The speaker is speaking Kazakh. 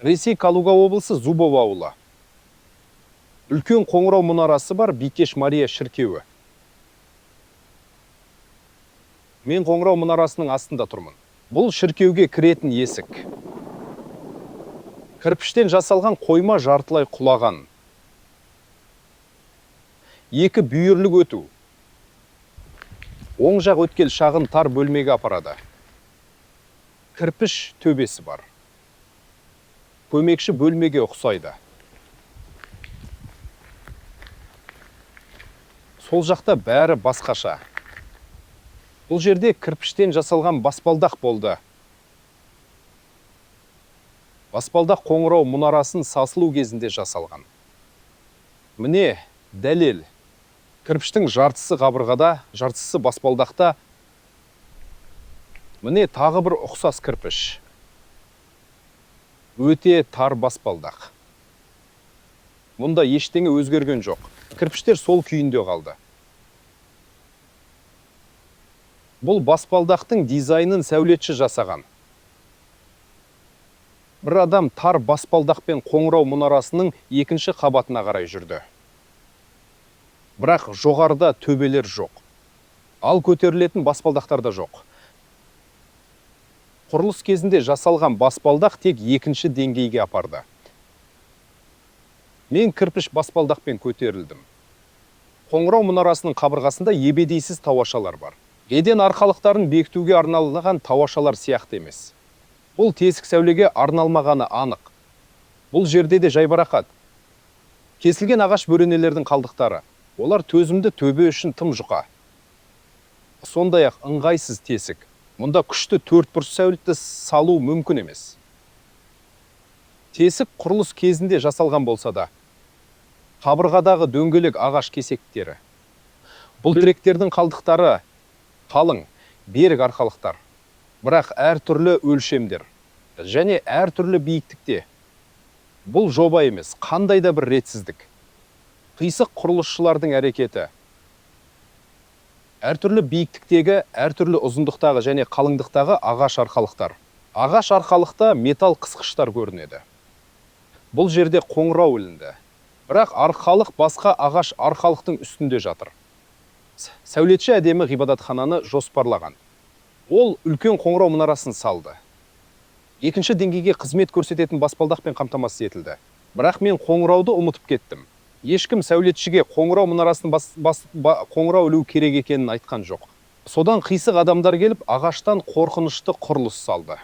Ресей, Калуга облысы, Зубово ауылы. Үлкен қоңырау мұнарасы бар Бикеш Мария шіркеуі. Мен қоңырау мұнарасының астында тұрмын. Бұл шіркеуге кіретін есік. Кірпіштен жасалған қойма жартылай құлаған. Екі бүйірлік өту. Оң жақ өткел шағын тар бөлмеге апарады. Кірпіш төбесі бар. Көмекші бөлмеге ұқсайды. Сол жақта бәрі басқаша. Бұл жерде кірпіштен жасалған баспалдақ болды. Баспалдақ қоңырау мұнарасын сасылу кезінде жасалған. Міне, дәлел. Кірпіштің жартысы қабырғада, жартысы баспалдақта. Міне тағы бір ұқсас кірпіш. Өте тар баспалдақ. Мұнда ештеңе өзгерген жоқ. Кірпіштер сол күйінде қалды. Бұл баспалдақтың дизайнын сәулетші жасаған. Бір адам тар баспалдақпен қоңырау мұнарасының екінші қабатына қарай жүрді. Бірақ жоғарыда төбелер жоқ. Ал көтерілетін баспалдақтар да жоқ. Құрылыс кезінде жасалған баспалдақ тек екінші деңгейге апарды. Мен кірпіш баспалдақпен көтерілдім. Қоңырау мұнарасының қабырғасында ебедейсіз тауашалар бар. Еден арқалықтарын бекітуге арналған тауашалар сияқты емес. Бұл тесік сәулеге арналмағаны анық. Бұл жерде де жайбарақат. Кесілген ағаш бөренелердің қалдықтары. Олар төзімді төбе үшін тым жұқа. Сондай-ақ ыңғайсыз тесік. Мұнда күшті төртбұрыш сәулетті салу мүмкін емес. Тесік құрылыс кезінде жасалған болса да. Қабырғадағы дөңгелек ағаш кесектері. Бұл тіректердің қалдықтары. Қалың, берік арқалықтар. Бірақ әртүрлі өлшемдер. Және әртүрлі биіктікте. Бұл жоба емес, қандай да бір ретсіздік. Қисық құрылысшылардың әрекеті. Әртүрлі биіктіктегі, әртүрлі ұзындықтағы және қалыңдықтағы ағаш арқалықтар. Ағаш арқалықта металл қысқыштар көрінеді. Бұл жерде қоңырау ілінді. Бірақ арқалық басқа ағаш арқалықтың үстінде жатыр. Сәулетші әдемі ғибадатхананы жоспарлаған. Ол үлкен қоңырау мұнарасын салды. Екінші деңгейге қызмет көрсететін баспалдақпен қамтамасыз етілді. Бірақ мен қоңырауды ұмытып кеттім. Ешкім сәулетшіге қоңырау мұнарасын бас, бас, ба, қоңырау ілу керек екенін айтқан жоқ. Содан қисық адамдар келіп, ағаштан қорқынышты құрылыс салды.